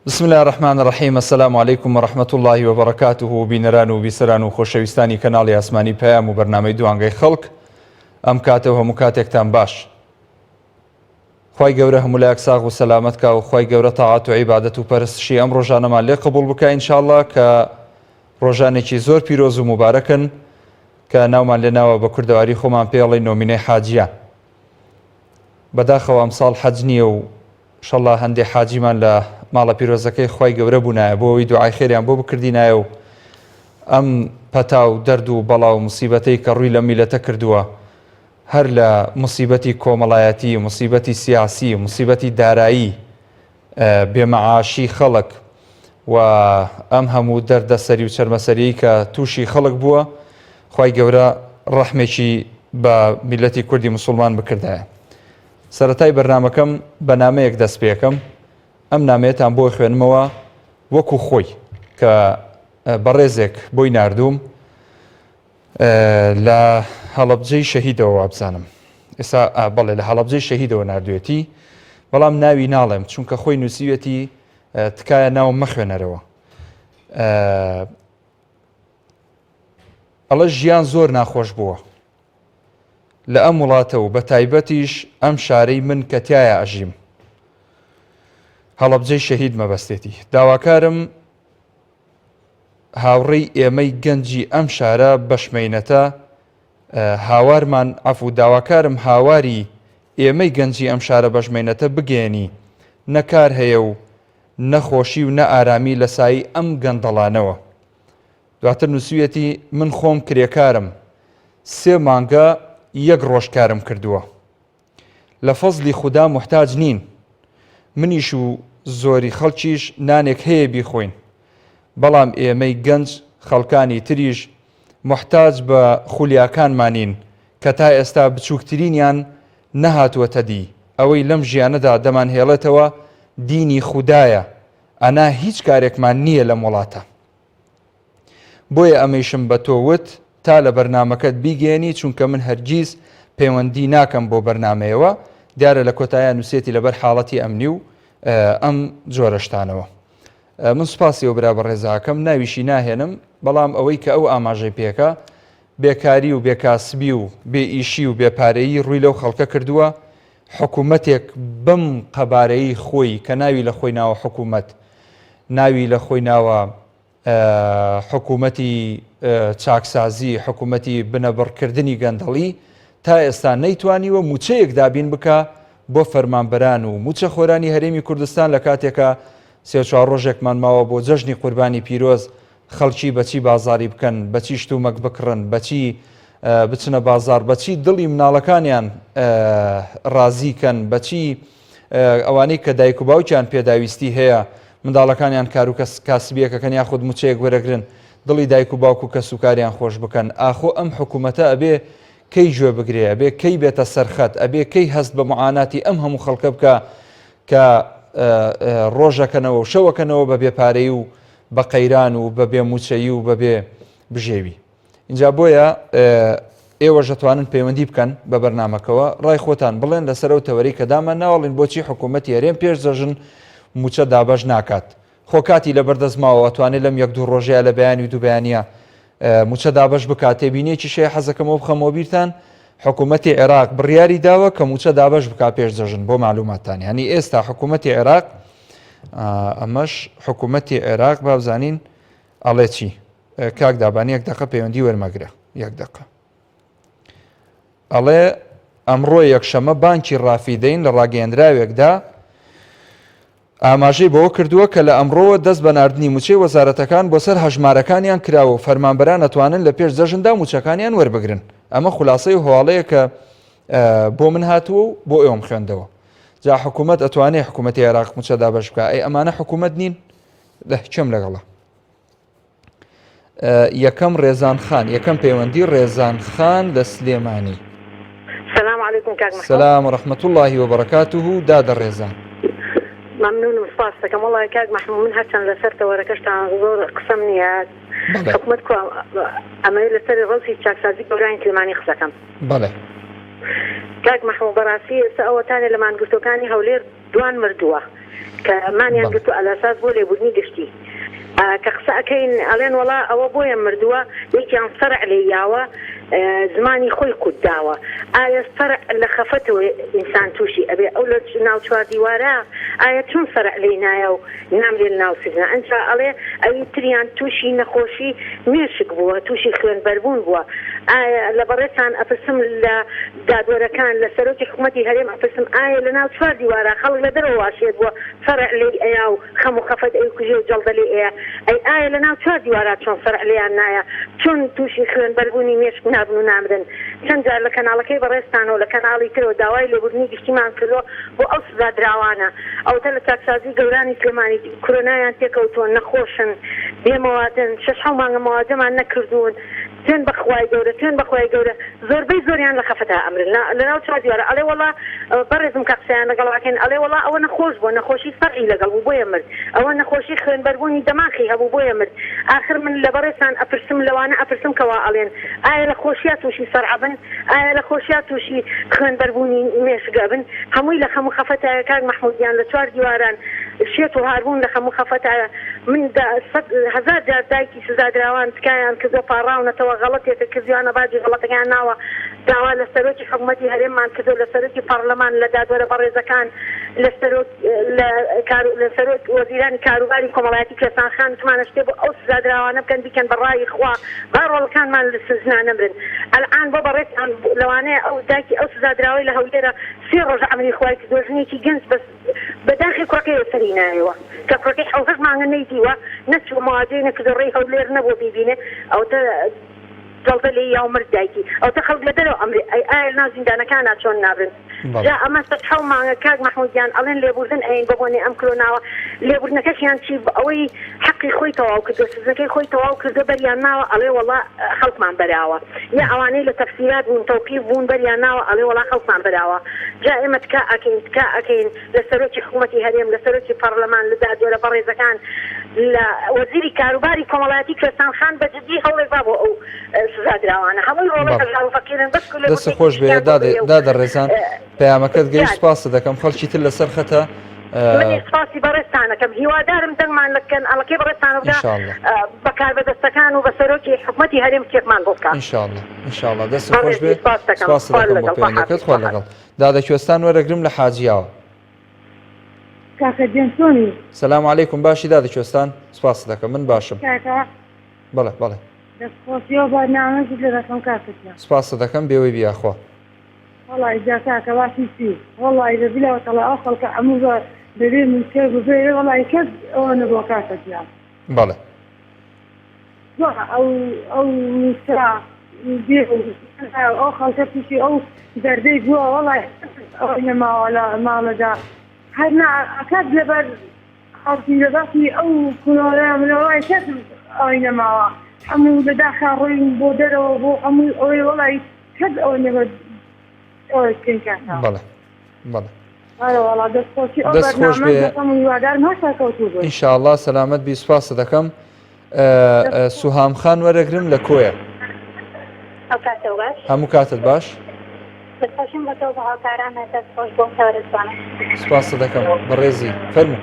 بسم اللە الرحمن الرحیم السلام علیکم و رحمة اللە و بەرەکاته بینەران و بیسەران و خۆشەویستانی کەناڵی ئاسمانی پەیام و بەرنامەی دوانگەی خەڵک ئەم کاتە و هەموو کاتێکتان باش خوای گەورە هەموو لایەک ساغ و سەلامەت کا و خوای گەورە تاعات و عیبادەت و پەرستشی ئەم ڕۆژانەمان لێ قبوڵ بکا ئینشاءاللە کە ڕۆژانێکی زۆر پیرۆز و موبارەکن کە ناومان لێ ناوە بە کوردەواری خۆمان پێڵی نۆمینەی حاجیان بەداخەوە ئەمساڵ حەج نییە و شەڵا هەندێ حاجیمان لە ماڵە پیرۆزەکەی خوای گەورە بوونایە بۆ ئەوەی دوعای خێریان بۆ بکردینایە و ئەم پەتا و دەرد و بەڵا و موسیبەتەی کە ڕووی لەم میلەتە کردووە هەر لە موسیبەتی کۆمەڵایەتی موسیبەتی سیاسی موسیبەتی دارایی بێمەعاشی خەڵک و ئەم هەموو دەردەسەری و چەرمەسەریی کە تووشی خەڵک بووە خوای گەورە ڕەحمێکی بە میلەتی کوردی مسوڵمان بکردایە. سەرەتای بەرنامەکەم بە نامەیەک دەست پێکەم ئەم نامەیەتان بۆ خوێنمەوە وەکو خۆی کە بەڕێزێک بۆی ناردووم لە هەڵەبجەی شەهیدەوە وابزانم ئێستا بەڵێ لە هەڵەبجەی شەهیدەوە ناردوێتی بەڵام ناوی ناڵێم چونکە خۆی نووسیوێتی تکایە ناوم مەخوێنەرەوە ئەڵە ژیان زۆر ناخۆش بووە لە ئەم وڵاتە و بە تایبەتیش ئەم شارەی من کە تیایا ئەژیم. هەڵەبجەی شەهید مەبەستێتی. داواکارم هاوڕێی ئێمەی گەنجی ئەم شارە بەشمەینەتە هاوارمان عەفو داواکارم هاواری ئێمەی گەنجی ئەم شارە بەشمەینەتە بگەیەنی نە کار هەیە و نە خۆشی و نە ئارامی لە سایەی ئەم گەندەڵانەوە. دواتر نووسیویەتی، من خۆم کرێکارم، سێ مانگە یەک ڕۆژ کارم کردووە. لە فەزلی خودا موحتاج نین. منیش و زۆری خەڵکیش نانێک هەیە بیخۆین. بەڵام ئێمەی گەنج خەڵکانی تریش موحتاج بە خولیاکانمانین کە تا ئێستا بچووکترینیان نەهاتووەتە دی. ئەوەی لەم ژیانەدا دەمانهێڵێتەوە دینی خودایە، ئەنا هیچ کارێکمان نییە لەم وڵاتە. بۆیە ئەمەیشم بە تۆ وت تا لە بەرنامەکەت بیگەیەنی چونکە من هەرگیز پەیوەندی ناکەم بۆ بەرنامەیەوە دیارە لە کۆتاییا نووسێتی لەبەر حاڵەتی ئەمنی و ئەم جۆرە شتانەوە من سوپاسی ئەو برا بەڕێزاکەم ناویشی ناهێنم بەڵام ئەوەی کە ئەو ئاماژەی پێکە بێکاری و بێکاسبی و بێ ئیشی و بێپارەیی ڕووی لەو خەڵکە کردووە حکوومەتێک بەم قەبارەی خۆی کە ناوی لە خۆی ناوە حکوومەت ناوی لە خۆی ناوە حکوومەتی چاکسازی، حکوومەتی بنەبڕکردنی گەندەڵی، تا ئێستا نەیتوانیوە مووچەیەک دابین بکا بۆ فەرمانبەران و مووچەخۆرانی هەرێمی کوردستان لە کاتێکا سێ چوار ڕۆژێکمان ماوە بۆ جەژنی قوربانی پیرۆز خەڵکی بەچی بازاری بکەن، بەچی شتومەک بکڕن، بەچی بچنە بازاڕ، بەچی دڵی مناڵەکانیان ڕازی کەن، بەچی ئەوانەی کە دایک و باوکیان پێداویستی هەیە منداڵەکانیان کار و کاسبیەکەکەن یاخود موچەیەک وەرەگرن دڵی دایک و باوک و کەسوکاریان خۆش بکەن ئاخۆ ئەم حکوومەتە ئەبێ کەی گوێ بگرێ ئەبێ کەی بێتە سەرخەت ئەبێ کەی هەست بە معاناتی ئەم هەموو خەڵکە بکە کە ڕۆژەکەنەوە و شەوەکەنەوە بە بێپارەی و بە قەیران و بە بێ موچەیی و بە بێ بژێوی. ئینجا بۆیە ئێوەش دەتوانن پەیوەندی بکەن بە بەرنامەکەوە ڕای خۆتان بڵێن لەسەر ئەو تەوەرەی کە دامان ناوەڵین بۆچی حکوومەتی هەرێم پێش جەژن مووچە دابەش ناکات خۆ کاتی لەبەردەست ماوە ئەتوانێت لەم یەک دوو ڕۆژەیە لە بەیانی و دوو بەیانە مووچە دابەش بکات تێبینیەکی شەیە حەزەکەمەوە بخەمەوە بیرتان حکوومەتی عێراق بڕیاری داوە کە مووچە دابەش بکات پێش جەژن بۆ معلوماتتان یعنی ئێستا حکوومەتی عێراق ئەمەش حکوومەتی عێراق بابزانین ئەڵێ چی کاک دابان یەک دەقە پەیوەندی وەرمەگرە یەک دەقە ئەڵێ ئەمڕۆ یەکشەمە بانکی ڕافیدەین لە ڕاگەیەندراوێکدا ئاماژەی بەوە کردووە کە لە ئەمڕۆوە دەست بە ناردنی موچەی وەزارەتەکان بۆ سەر هەژمارەکانیان کراوە و فەرمانبەران ئەتوانن لە پێش جەژندا موچەکانیان وەربگرن ئەمە خولاسەی هەواڵەیە کە بۆ من هاتووە و بۆ ئێوەم خوێندەوە جا حکوومەت ئەتوانێ حکوومەتی عێراق موچە دابەش بکە ئەی ئەمانە حکوومەت نین لە کێم لەگەڵە یەکەم ڕێزان خان یەکەم پەیوەندی ڕێزان خان لە سلێمانی سلام علیکم کاک محمود سلام و رحمة الله وبركاته دادە ڕێزان ممنونم سپاس دەکەم وەڵای کاک محمود من هەرچەند لەسەر تەوەرەکەشتان زۆر قسەم نییە بەڵێ حکومەت کو ئەمەوێت لەسەر ڕەوتی چاکسازی گەورانی سلێمانی قسەکەم بەڵێ کاک محمود بەڕاستی ئێستا ئەوەتانێ لە مانگرتوەکانی هەولێر دوان مردووە. کە مانیان گرتووە ئەلاساس بۆ لێبوردنی گشتی کە قسە ئەکەین ئەڵێن وەڵا ئەوە بۆیە مردووە یەکیان سەرع لێی یاوە زمانی خۆی قوت داوە ئایا سەرع لە خەفەتەوە ئینسان تووشی ئەبێ ئەو لە ناو چواردیوارە ئایا چۆن سەرع لێی نایە و نامرێ لەناو سجنا ئنجا ئەڵێ ئەوی تریان توشی نەخۆشی مێشک بووە توشی خوێن بەربوون بووە ئایا لە بەڕێزتان ئەپرسم لە دادوەرەکان لە سەرۆکی حکومەتی هەرێم ئەپرسم ئایا لەناو چوار دیوارا خەڵک لە دەرەوە وا شێت بووە سەرع لێی ئەیا و خەم و خەفەت ئەیکوژێ و جەڵدە لێی ئەیا ئەی ئایا لەناو چوار دیوارا چۆن سەرع لێیان نایا چۆن توشی خوێن بەربوونی مێشک نابن و نامرن چەند جار لە کەناڵەکەی بەڕێزتانەوە لە کەناڵی ترەوە داوای لێبوردنی گشتیمان کردووە بۆ ئەو سزادراوانە ئەوەتا لە چاکسازی گەورانی سلێمانی کرۆنایان تێکەوتووە نەخۆشن بێ مەوادن شەش حەو مانگە مەواجەمان نەکردوون سوێن بە خوای گەورە سوێن بە خوای گەورە زۆربەی زۆریان لە خەفەتا ئەمرن لە لەناو چوار دیوارە ئەڵێ وەڵا بەڕێزم کە قسەیان لەگەڵ ئەکەین ئەڵێ وەڵا ئەوە نەخۆش بووە نەخۆشی سەرعی لەگەڵ بوو بۆیە مرد ئەوە نەخۆشی خوێنبەربوونی دەماخی هەبوو بۆیە مرد ئاخر من لە بەڕێزتان ئەپرسم لەوانە ئەپرسم کەوا ئەڵێن ئایا لە خۆشیا تووشی سەرع بن ئایا لە خۆشیا تووشی خوێن بەربوونی مێشک ئەبن؟ هەمووی لە خەم و خەفەتایە کاک مەحموود گیان لە چوار دیواران شێت و هاربوون لە خەم و خەفەتایە من دە سەد هەزار جار دایکی سزادراوان تکایان کردووە پاڕاونەتەوە غەڵەتێکە کردویانە باجی غەڵەتەکەیان ناوە داوا لە سەرۆکی حکومەتی هەرێممان کردووە لە سەرۆکی پەڕلەمان لە دادوەرە بەڕێزەکان لە سەرۆک لە کارو لە سەرۆک وەزیرانی کاروباری کۆمەڵایەتی کوێستان خان وتمانە شتێ بۆ ئەو سزادراوانە بکەن بیکەن بە ڕای خوا با ڕۆڵەکانمان لە سجنا نەمرن ئەلعان بۆ بەڕێزتان لەوانەیە ئەو دایکی ئەو سزادراوەی لە هەولێرە سێ ڕۆژ عەمری خوای کردوە ژنێکی گەنج بەس بە داخی کوڕەکەیەوە سەری نایەوە کە کوڕەکەی حەو هەشت مانگە نەیدیوە نەچووە مواجەی نەکردوە ڕێی هەولێر نەبووە بیبینێ ئەوەتە جەڵدە لێی یا و مرد دایکی ئەوتە خەڵک لە دەرەوە ئەمرێ ئەی ئایا لەناو زیندانەکانا چۆن نابن جا ئەمە سەد حەو مانگە کاک مەحمود گیان ئەڵێن لێبوردن ئەیەین بە بۆنەی ئەم کرۆناوە لێبوردنەکەشیان چی ئەوەی حەقی خۆی تەواو کردوە سزنەکەی خۆی تەواو کردوە بەریان ناوە ئەڵێ وەڵا خەڵکمان بەراوە یا ئەوانەی لە تەفسیرات بوون تەوقیف بوون بەریان ناوە ئەڵێ وەڵا خەڵکمان بەراوە جا ئێمە تکا ئەکەین تکا ئەکەین لە سەرۆکی حکومەتی هەرێم، لە سەرۆکی پەڕلەمان، لە دادوەرە بەڕێزەکان، لە وەزیری کاروباری کۆمەڵایەتی کوێستان خان بە جدی هەوڵێک با بۆ ئەو سزادراوانە. هەمووی ڕۆڵەی بەڵێ. هەژار و فەقیرن بەس دەستت لێبوردنێکی خۆش بێ گشتیان بۆ دادە بێ و دادە ڕێزان پەیامەکەت گەیشت زیاد. سپاست دەکەم خەڵکی تر لەسەر خەتە منیش سپاسی بەڕێزتانەکەم هیوادارم دەنگمان لە کەناڵەکەی بەڕێزتانەوە بگا ان شاء اللە. بە کاربەدەستەکان و بە سەرۆکی حکومەتی هەرێم شتێکمان بۆ بکا. ان شاء اللە ان شاء اللە دەستت خۆش بەڕێزی بێ سپاست دەکەم سپاست خوا دەکەم بۆ لەگەڵ خوا پەیوەندەکەت حافیز خوا خوا لەگەڵ. حافیز. دادە کوێستان وەرەگرم لە حاجیاوە. کاکە گیان چۆنی؟ سلام علیکم باشی دادە کوێستان سپاست دەکەم من باشم. کاکە بەڵێ بەڵێ. دەست خۆشیەوە بەرنامەشت لێ دەکەم کاکە گیان. سپاست دەکەم بێوەی بی یاخوا. وەڵای جا کاکە باسی چی وەڵای بە بلا وتەڵا ئەو خەڵکە هەموو بە بەبێ موچە بەبێ وەڵای کەس ئەوە نەبووە کاکە گیان. بەڵێ. وا ئەو ئەو موچە بێ ئەو خەڵکە تووشی ئەو دەردەی بووە وەڵای ئەوەی نەماوە لە ماڵەدا هەر نا کەس لەبەر خەڵکی لە باسی ئەو کۆرۆنا منەوەی کەس ئەوەی نەماوە هەموو لە داخا ڕۆین بۆ دەرەوە بۆ هەموو ئەوەی وەڵای کەس ئەوە نەبە ئەوەی بکەین کاکە بەڵێ بەڵێ ئەرێ وەڵا دەست خۆشی ئەو دەست خۆش بەرنامە بێ دەکەم و هیوادارم هەر سەرکەوتوو بن ان شاء اللە سەلامەت بی سوپاست دەکەم سوهام خان وەرەگرم لە کۆیە. ئەو کاتەو باش. هەموو کاتت باش. دەستخۆشیم بۆ تۆ بۆ هاوکارانت دەست خۆش بۆ تەوەرە جوانە. سوپاست دەکەم بەڕێزی فەرموو.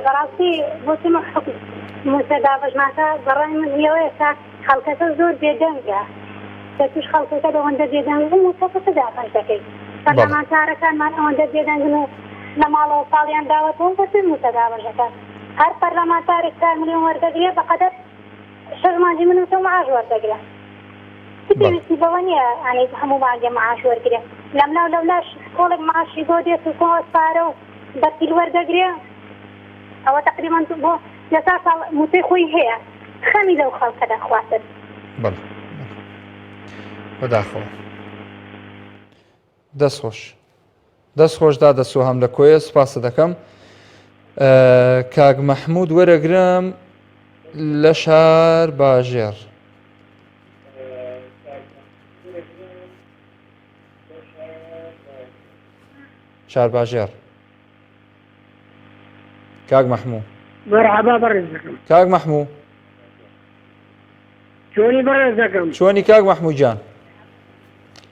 بەڕاستی بۆچی حکومەت موچە دابەش ناکا بەڕای من هی ئەوەیە کە خەڵکەکە زۆر بێدەنگە کە توش خەڵکەکە ئەوەندە بێدەنگ بوو موچەکە چ دابەش دەکەی پەرلەمانتارەکانمان ئەوەندە بێدەنگن و لە ماڵەوە پاڵیان داوەتەوە بە چ موچە دابەش دەکات هەر پەرلەمانتارێک چار ملیۆن وەردەگرێ بەقەدەر شەش مانگی من و تۆ معاش وەردەگرێ چ پێویستی بەوە نییە ئەنی هەموو مانگێ معاش وەرگرێ لەملاو لەولاش کۆڵێک معاشی بۆ دێت و کۆڵێک پارە و بەرتیل وەردەگرێ ئەوە تەقریبەن بۆ لە چار ساڵ موچەی خۆی هەیە خەمی لەو خەڵکە دەخواتن. بەڵێ بەداخەوە دەست خۆش دەست خۆش دادە سوهام لە کۆیە سوپاست دەکەم کاک مەحموود وەرەگرم لە شار باژێڕ. شارباژێڕ کاک مەحموو مەرحەبا بەڕێز دەکەم کاک مەحموو چۆنی بەڕێز دەکەم چۆنی کاک مەحموو گیان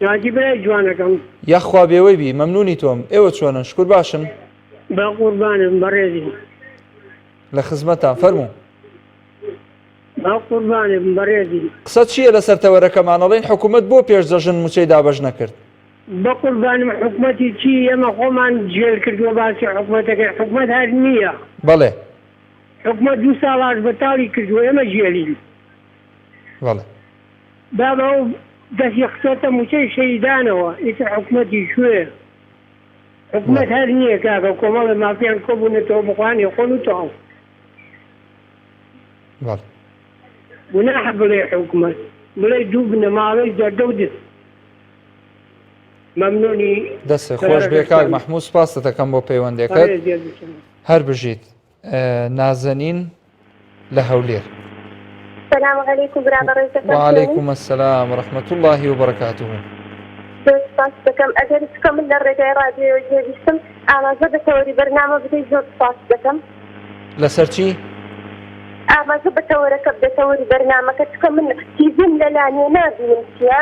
جاجی برای جوانەکەم یاخوا بێوەی بی مەمنونی تۆم ئێوە چۆنن شکر باشن؟ بە قوربانم بەڕێزی. لە خزمەتان فەرموو. بە قوربانم بەڕێزی. قسەت چییە لەسەر تەوەرەکەمان ئەڵێن حکوومەت بۆ پێش جەژن مووچەی دابەش نەکرد؟ بە قوربانم حکومەتی چی ئێمە خۆمان جێل کردووە باسی حکومەتەکەی حکومەت هەر نییە. بەڵێ. حکومەت دوو ساڵ ئاشبەتاڵی کردووە ئێمە جێلین. بەڵێ. بابە ئەو دەستی خستۆتە مووچەی شەهیدانەوە ئیتر حکومەتی کوێ؟ حکومەت هەر نییە کاکە کۆمەڵێ مافیان کۆبوونەتەوە بخۆیان ئەیخۆن و تەواو. بەڵێ. گوناحە بڵێی حکومەت بڵێی دوو بنەماڵەی جەردە و دز. مەمنونی دەستت خۆش بێ کاک مەحموود سپاست دەکەم بۆ پەیوەندەکەت هەر بژیت. نازەنین لە هەولێر. سلام علیکم برا بەڕێزەکەم وعلیکم السلام ورحمة الله وبرکاته. زۆر سپاست دەکەم ئەگەر چکە من لە ڕێگای ڕادیۆیەوە گوێبیستم ئاماژە بە تەوەری بەرنامە بدەی زۆر سپاست دەکەم. لەسەر چی؟ ئاماژە بە تەوەرەکە بدە تەوەری بەرنامەکە چکە من تیڤیم لەلا نیە نابینم چیە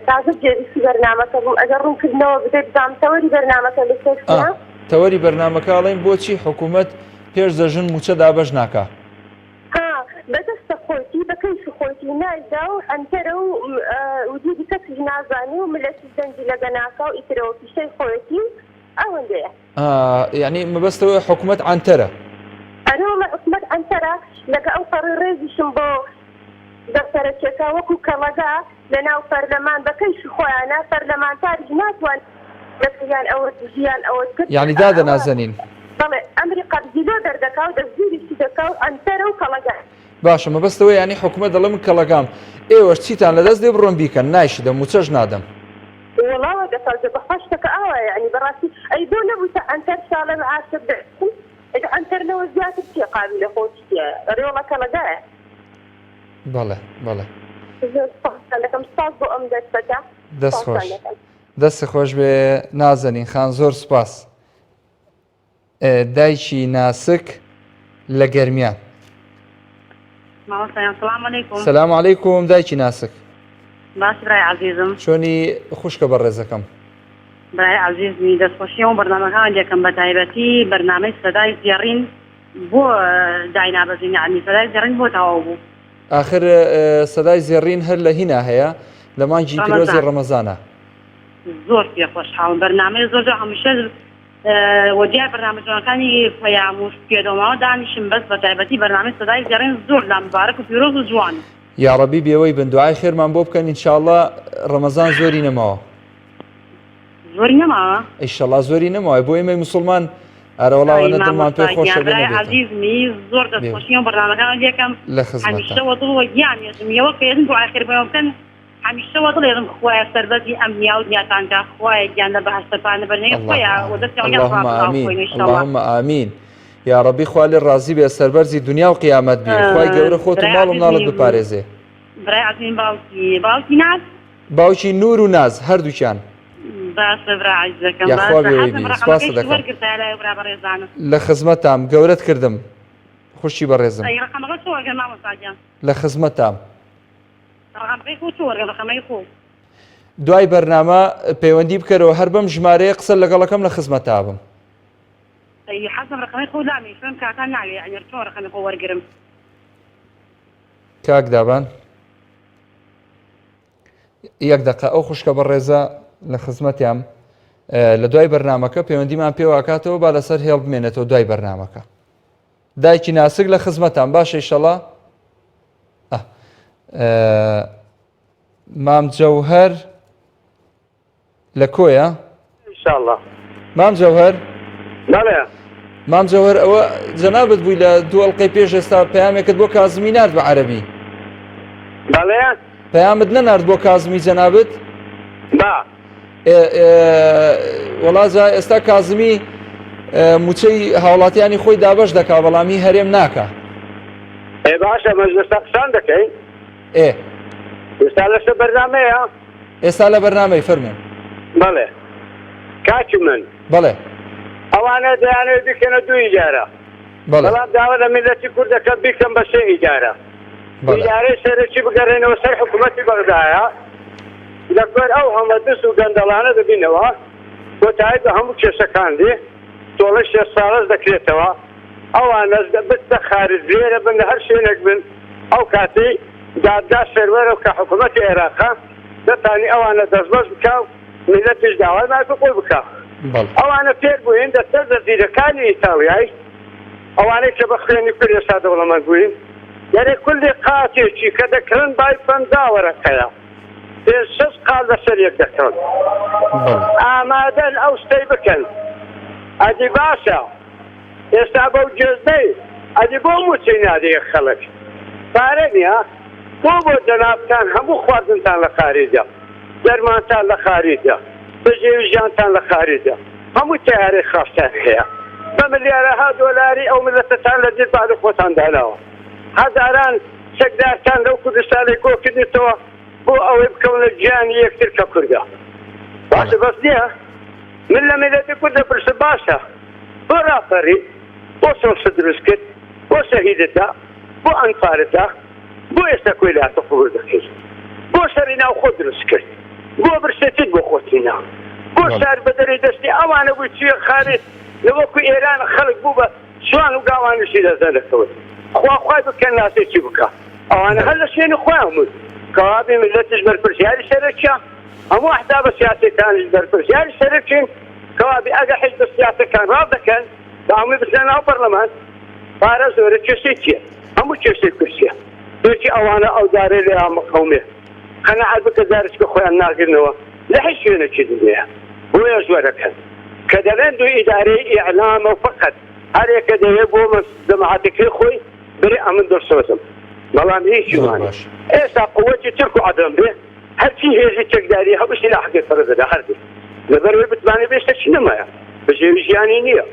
تازە گوێبیستی بەرنامەکە بووم ئەگەر ڕوونکردنەوە بدەی بزانم تەوەری بەرنامەکە لەسەر چیە؟ تەوەری بەرنامەکە ئەڵێن بۆچی حکوومەت پێش جەژن مووچە دابەش ناکا؟ ها بەدەستە خۆیتی بە کەیفی خۆیتی نایدا و عەنتەرە و وجودی کەسیش نازانی و ملەتیش دەنگی لەگە ناکا و ئیترەوە پیشەی خۆیەتی و ئەوەندەیە. ها یانی مەبەست ئەوەیە حکومەت عەنتەرە. ئەرێ وەڵا حکومەت عەنتەرە لەگە ئەو پەڕی ڕێزیشم بۆ دەفتەرەچیەکە وەکو کەڵەگا لەناو پەرلەمان بە کەیفی خۆیانە پەرلەمانتاریش ناتوانێت یان ئەوەت دژی یان ئەوەت کرد یانی دادە نازەنین. بەڵێ ئەمری قەبزی لۆ دەردەکا و دەستگیریشی دەکا و عەنتەرە و کەڵەگا. باشە مەبەست ئەوەیە یانی حکومەت دەڵێ من کەڵەگام ئێوەش چیتان لەدەست دێ بڕۆن بیکەن نایشدەم موچەش نادەم. وەڵا وا دەفەرزە بەخوا شتەکە ئاوایە یانی بەڕاستی ئەی بۆ نەبوویتە عەنتەر شاڵێ معاشت دەرچن ئەی عەنتەر لەوە زیاتر چیە قابیلە خۆ چی تیایە ئەرێ وەڵا کەڵەگایە. بەڵێ بەڵێ. زۆر سوپاستان دەکەم سوپاس بۆ ئەم دەرفەتە دەست خۆش دەست خۆش بێ نازەنین خان زۆر سوپاس دایکی ناسک لە گەرمیان. سلام علیکم دایکی ناسک. باش برای عزیزم. چۆنی خوشکە بەڕێزەکەم. برای عزیزمی دەستخۆشیەوە بەرنامەکان دەکەم بە تایبەتی بەرنامەی سەدای زێڕین بۆ داینابەزین یعنی سەدای زێڕین بۆ تەواو بوو. ئاخر سەدای زێڕین هەر لە هینا هەیە لە مانگی پیرۆزی ڕەمەزانە. زۆر پێ خۆشحاڵم بەرنامەی زۆر جوان هەمیشە وە دیار بەرنامە جوانەکانی پەیام و پێدۆماوە دانیشم بەس بە تایبەتی بەرنامەی سەدای زێڕین زۆر لام مبارەک و پیرۆز و جوان. یاڕەبی بێوەی بن دوعای خێرمان بۆ بکەن ان شاءاللە ڕەمەزان زۆری نەماوە. زۆری نەماوە؟ ئیشەڵا زۆری نەماوە بۆ ئێمەی موسڵمان ئەرەوەڵا ئەی ئەوەنە دڵمان مامۆستا پێ خۆشە گیان بێ برای نەبێتەوە. عەزیزمی زۆر دەست بێ خۆشی ئەم بەرنامەکانە لێکەم لە خزمەتتان. هەمیشە وە دڵ وە گیان ێژم یەوە کە ێژم دوعای خێر بۆیان بکەن هەمیشە وە دڵ ێژم خوایە سەربەرزی ئەم دنیا و دنیاتان کا خوایە گیان لە بەهەشتە پانە بەرنەی اللهم خۆیا وە آمین دەستیان گیان اللهم ڕابڕاو آمین خۆین ئیشەڵا. اللهم آمین یاڕەبی خوا لێ ڕازی بێ سەربەرزی دنیا و قیامەت بی خوای گەورە خۆت و برای ماڵ و مناڵت عەزیزمی بپارێزێ. برای عەزیزم باوکی باوکی ناز باوکی نور و ناز هەردووکیان. باشە برا عەزیزەکەم یاخوا باشە بێوەی حەزم بی سپاست ڕەقەمەکەیشت دەکەم. وەرگرتایە لای ئەو برا بەڕێزانە. لە خزمەتتام گەورەت کردم خوشکی بەڕێزم. ئەی ڕەقەمەکە چۆن وەرگرم مامۆستا گیان؟ لە خزمەتتام. ڕەقەمەکەی خۆ چۆن وەرگرم ڕەقەمەی خۆ؟ دوای بەرنامە پەیوەندی بکەرەوە هەر بەم ژمارەیە قسە لەگەڵەکەم لە خزمەتتا بم. ئەی حەزم ڕەقەمەی خۆ لامی چۆن کاکا ناوێ یانی چۆن ڕەقەمی خۆ وەرگرم؟ کاک دابان. یەک دەقە ئەو خوشکە بەڕێزە لە خزمەتیان لە دوای بەرنمەکە پەیوەندیمان پێواکاتەوە با لەسەر هێڵ بمێنێتەوە دوای بەرنمەکە دایکی ناسک لە خزمەتان باشە ئیشەڵا مام جەوهەر لە کۆیە؟ ئینشاڵڵا. مام جەوهەر؟ بەڵێ. مام جەوهەر ئەوە جەنابت بووی لە دوو ئەڵقەی پێش ئێستا پەیامێکت بۆ کازمی نارد بە عەرەبی. بەڵێ. پەیامت نەنارد بۆ کازمی جەنابت؟ با. وەڵا جا ئێستا کازمی موچەی هاوڵاتیانی خۆی دابەش دەکا بەڵام هی هەرێم ناکا. ئێ باشە مەجلسە قسان دەکەین. ئێ. ئێستا لەسەر بەرنامەیە؟ ئێستا لە بەرنامەی فەرموو. بەڵێ کاکی من. بەڵێ. ئەوانە دەیانەوێت بیکەنە دوو ئیدارە. بەڵێ. بەڵام داوا لە میللەتی کورد دەکەم بیکەن بە سێ ئیدارە. بەڵێ. ئیدارەی سەرەکی بگەڕێنەوە سەر حکوومەتی بەغدایە. لە کوێر ئەو هەمە دز و گەندەڵانە دەبینەوە. کۆتایی بە هەموو کێشەکان دێ. تۆڵەی شێخ ساڵەش دەکرێتەوە ئەوانەش بچنە خارج لێرە بن لە هەر شوێنێک بن ئەو کاتەی دادگا سەروەرە و کە حکوومەتی عێراقە دەتانی ئەوانە دەستبەش بکا و میللەتیش داوای مافی خۆی بکا. ئەوانە فێر بووین لە سەر جەزیرەکانی ئیتاڵیای ئەوانەی کە بە خوێنی کورد ئێستا دەوڵەمەند بووین دەرێ کولی قاتێکی کە دەکڕن بای 50 وەرەقەیە پێنج شەش قات لەسەر یەک دەکڕن ئامادەن ئەو شتەی بکەن ئەدی باشە ئێستا بەو گوێزنەی ئەدی بۆ موچەی نادەیە خەڵک پارە نیە بۆ بۆ جەنابتان هەموو خواردنتان لە خاریجە دەرمانتان لە خاریجە بژێوی ژیانتان لە خاریجە هەموو تەیارەی خاستان هەیە بە ملیارەها دۆلاری ئەو ملەتەتان لە ژیر باڵی خۆتان داناوە هەزاران چەکدارتان لەو کوردستانەی کۆکردێتەوە بۆ ئەوەی بکەونە گیانی یەکتر کە کوردە باشە بەس نییە من لە میلەتی کورد دەپرسم باشە بۆ ڕاپەڕی بۆ سۆڵشت دروست کرد بۆ شەهیدت دا بۆ ئەنفالت دا بۆ ئێستا کۆیلایەتە قبوڵ دەکەی بۆ شەڕی ناوخۆ دروست کرد بۆ برسێتیت بۆ خۆت هینا بۆ شار بەدەری دەستی ئەوانە بووی چویە خارج لە وەکو ئێران خەڵک بوو بە شوان و گاوانیشی دەست نەدەکەوت خوا خوای بکەن ناسێکی بکا ئەوانە هەر لە شوێنی خۆیان بوون کەوابێ میللەتیش بەرپرسیاری سەرەکیە هەموو ئەحزابە سیاسیەکانیش بەرپرسیاری سەرەکین کەوابێ ئەگەر حیزبە سیاسەکان ڕاست دەکەن با هەمووی بچنە ناو پەرلەمان پارە زۆرە کێشەی چیە هەموو کێشەی کورسیە بێچی ئەوانە ئەو جارەی لێیان بقەومێ قەناعەت بکە جارێکە خۆیان ناگرنەوە لە هیچ شوێنێکی دنیا بۆیە زۆرەکەن کە دەڵێن دوو ئیدارەی ئیعلامە و فقط هەرێکە دەوێ بۆ جەماعەتەکەی خۆی برێ ئەمن دڵسۆزم بەڵام هیچ زۆر وانە باش. ئێستا قوەتی تورک و عەدەم بێ هەرچی هێزی چەکداری هەبوو سیلاحەکەی فڕێ دەدا هەر بێ لەبەرئەوەی متمانەی بە ئێستا چی نەمایە بژێوی ژیانی نییە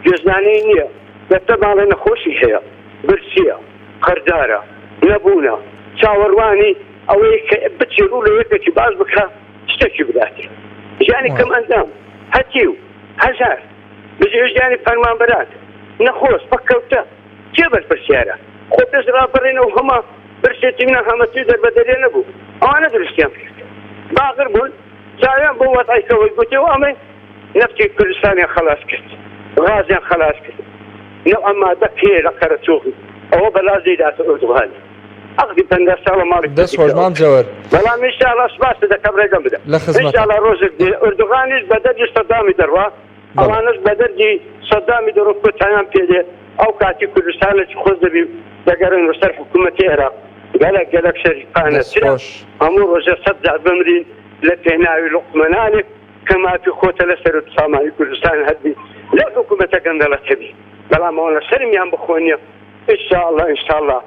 گوێزنانەی نییە دەستە ماڵێ نەخۆشی هەیە برسییە قەرزارە نەبوونە چاوەڕوانی ئەوەی کە بچێ ڕوو لە یەکێکی باش بکا شتێکی بداتێ ژیانی کەم ئەندام هەتیو هەژار بژێوی ژیانی فەرمانبەران نەخۆش پەککەوتە کێ بەرپرسیارە خۆ پێش ڕاپەڕین ئەو هەمە برسێتی و نەهامەتی و دەربەدەریە نەبوو ئەوانە دروستیان کرد باغر بوون چاویان بۆ وەزعی کەوەی گوتی و ئەمەی نەفتی کوردستانیان خەلاس کرد غازیان خەلاس کرد نەوعە مادە پێ لە قەرەچوغی ئەوە بەلاش دەیداتە ئۆردوغانی عەقدی 50 ساڵە ماڵی دەست خۆش مام جەوەر. بەڵام ئینشاڵا سوپاست دەکەم ڕێگەم بدە لە خزمەتم. ئینشاڵا ڕۆژێک دێ ئۆردوغانیش بە دەردی سەدامی دەڕوا ئەوانەش بە دەردی سەدامی دەڕۆن کۆتایان پێ دێ ئەو کاتی کوردستانێکی خۆش دەبی و دەگەڕێنەوە سەر حکوومەتی عێراق گەلەک گەلەک شەریفانە دەست ترە خۆش. هەموو ڕۆژێ سەت جار بمرین لە پێناوی لوقمەنانێک کە مافی خۆتە لە سەرۆک سامانی کوردستان هەبی لەو حکوومەتە گەندەڵە هەبی بەڵام ئەوانە شەرمیان بە خۆ نییە ئینشاءاللە ئینشاءاللە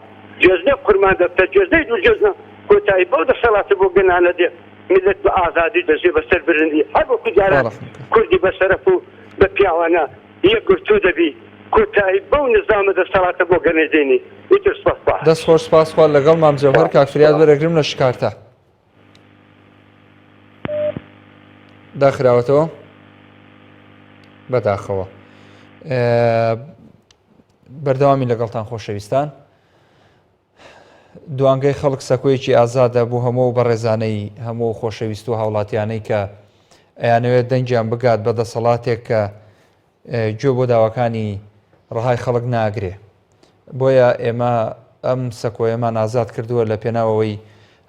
گوێزنە قورمان دەبتە گوێزنەی دوو گوێزنە کۆتایی بەو دەسەڵاتە بۆ گەنانە دێ میللەت بە ئازادی دەژێ بەسەر برندی هەر وەکو جاران کوردی بە شەرەف و بە پیاوانە یەکگرتوو دەبی کۆتایی بەو نزامە دەسەڵاتە بۆ گەنەی دێنی ئیتر سوپاس خوا. دەست خۆش سپاس خوا لەگەڵ مام جەوهەر کاک فریاد وەرەگرم لە شکارتە. داخراوەتەوە بەداخەوە بەردەوامی لەگەڵتان خۆشەویستان دوانگەی خەڵک سەکۆیەکی ئازادە بۆ هەموو ئەو بەڕێزانەی هەموو ئەو خۆشەویست و هاوڵاتیانەی کە ئەیانەوێت دەنگیان بگات بە دەسەڵاتێک کە گوێ بۆ داواکانی ڕەهای خەڵک ناگرێ بۆیە ئێمە ئەم سەکۆیەمان ئازاد کردووە لە پێناوەوەی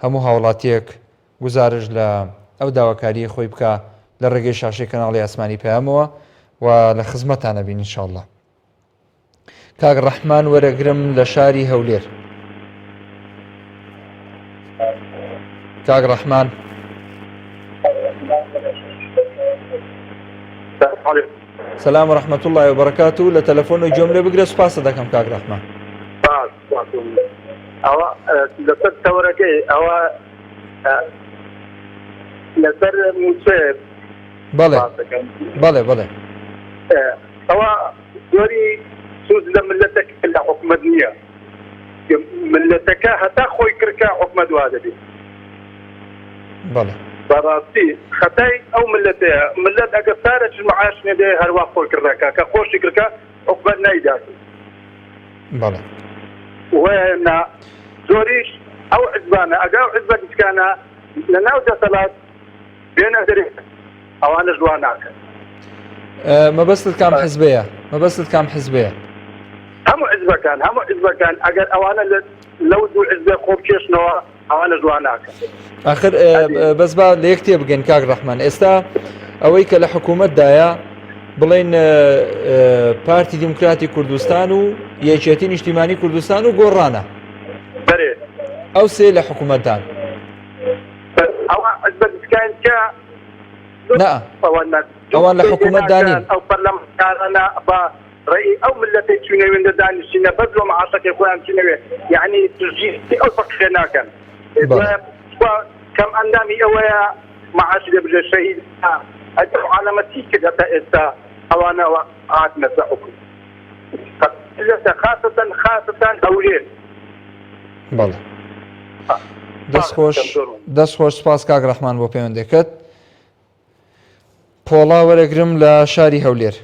هەموو هاوڵاتیەک گوزارش لە ئەو داواکاریی خۆی بکە لە ڕێگەی شاشەی کەناڵی ئاسمانی پەیامەوە و لە خزمەتانە بین انشاءاللە. کاک ڕەحمان وەرەگرم لە شاری هەولێر. کاک ڕەحمان. سلام و رحمة الله وبركاته لە تەلەفۆن و گوێم لێ بگرە سوپاست دەکەم کاک ڕەحمان. ئەوە لەسەر تەوەرەکەی ئەوە لەسەر مووچە بەڵێ بەڵێ بەڵێ ئەوە زۆری سوود لە ملەتەکە لە حکومەت نییە ملەتەکە هەتا خۆی کرکە حکومەت وا دەبێت. بەڵێ. بەڕاستی خەتای ئەو ملەتەیە ملەت ئەگەر سارەکیش معاش نەبێ هەروا خۆی کڕدەکا کە خۆشی کرکا حکومەت نایدات. بەڵێ. وەیە زۆریش ئەو حزبانە ئەگەر ئەو حزبە گچکانە لە ناو دەسەلات بێنە دەرێ ئەوانەش وا ناکەن. مەبەستت کام حزبەیە؟ مەبەستت کام حزبەیە؟ هەموو حزبەکان هەموو حزبەکان ئەگەر ئەوانە لەو دوو حزبێ خۆ بکێشنەوە ئەوانە وا ناکەن. ئاخر بەس با لە یەک تێبگەین کاک ڕەحمان ئێستا ئەوەی کە لە حکوومەتدایە بڵێن پارتی دیموکراتی کوردستان و یەکێتی نیشتیمانی کوردستان و گۆڕانە ئەو سێ لە حکوومەتدان ئەوان لە حکوومەتدا نین. ئەو پەرلەمانتارانە بە ڕێی ئەو ملەتەی چوونە وێندە دانیشتینە بەس لۆ معاشەکەی خۆیان چونەوێ یعنی پشتگیری ئەو فەقیرە ناکەن کەم ئەندامی ئەوەیە معاش لێ بژێ شەهید ئەو عالەمە چی کرد هەتا ئێستا ئەوانەوە هاتنەسە حکوم خاصة خاصة هەولێر. بەڵێ دەست خۆش دەست خۆش سپاس کاک ڕەحمان بۆ پەیوەندەکەت پۆڵا وەرەگرم لە شاری هەولێر.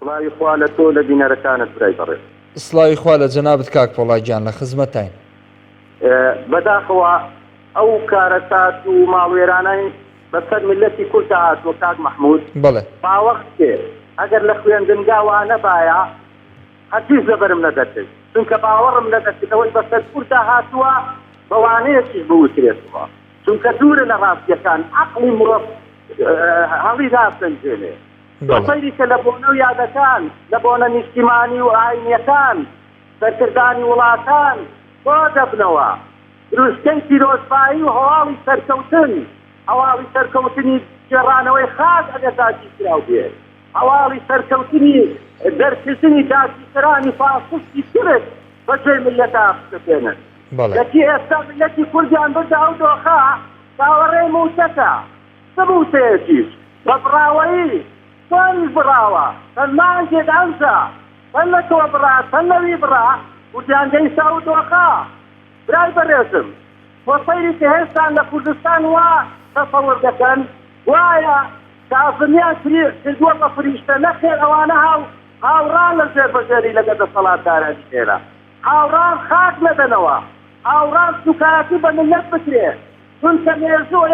سڵاوی خوا لە تۆ لە بینەرەکانت برای بەڕێز. سڵاوی خوا لە جەنابت کاک پۆڵا گیان لە خزمەتتاین. بەداخەوە ئەو کارەسات و ماڵوێرانەی بەسەر میللەتی کوردا هاتووە کاک مەحمود بەڵێ. باوەڕ بکێ ئەگەر لە خوێندنگا وانەبایە هەرگیز لەبەرم نەدەکرد چونکە باوەڕم نەدەکرد ئەوەی بەسەر کوردا هاتووە بە وانەیەکیش بوترێتەوە چونکە دوورە لە ڕاستیەکان عەقڵی مرۆڤ هەڵی ناسەنجێنێ تۆ سەیری کە لە بۆنە و یادەکان لە بۆنە نیشتیمانی و ئاینیەکان سەرکردانی وڵاتان کۆ دەبنەوە دروشکەی پیرۆزبایی و هەواڵی سەرکەوتن هەواڵی سەرکەوتنی گێڕانەوەی خاک ئەگەر داگیرکراو بێ هەواڵی سەرکەوتنی دەرکردنی داگیرکەرانی فاشستی تورک بە گوێی میللەتا بسەپێنن. کەچی ئێستا میللەتی کوردیان بردە ئەو دۆخە چاوەڕێی مووچەکە، چ مووچەیەکیش بە بڕاوەیی، چۆنیش بڕاوە، چەند مانگێک ئەمجا، چەند لە تۆ بڕا، چەند لەوی بڕا، کوردیان گەیشتە ئەو دۆخە. برای بەڕێزم تۆ سەیری کە هێشتان لە کوردستان وا تەسەور دەکەن گوایە کازمیان کردووە بە فریشتە نەخێر ئەوانە هاو هاوڕان لە ژێر بە ژێری لەگەر دەسەڵاتدارانی ئێرە هاوڕان خاک نەدەنەوە هاوڕان سوکایەتی بە میللەت بکرێ چونکە مێژوو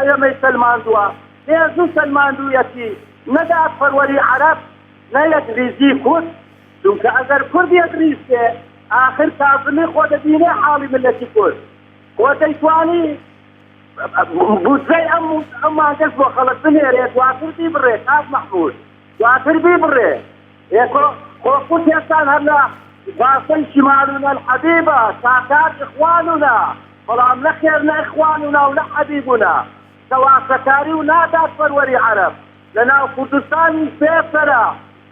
ئێمەی سەلماندووە مێژوو سەلماندوویەتی نە دادپەروەری عەرەب نە یەکریزی کورد چونکە ئەگەر کورد یەکریز بێ ئاخر کازمی خۆ دەبینێ حاڵی میللەتی کورد خۆ دەیتوانی بودجەی ئەم ئەم مانگەش بۆ خەڵک بنێرێ دواتر بیبڕێ کاک مەحمود دواتر بیبڕێ ئێ خۆ خۆ کورد هێشتان هەر لە باسەی شمالونا الحبیبە تاکات اخواننا بەڵام نەخێر نە اخواننا و نە حەبیبنا چەواشەکاری و نادادپەروەری عەرەب لەناو کوردستانیش بێ سەرە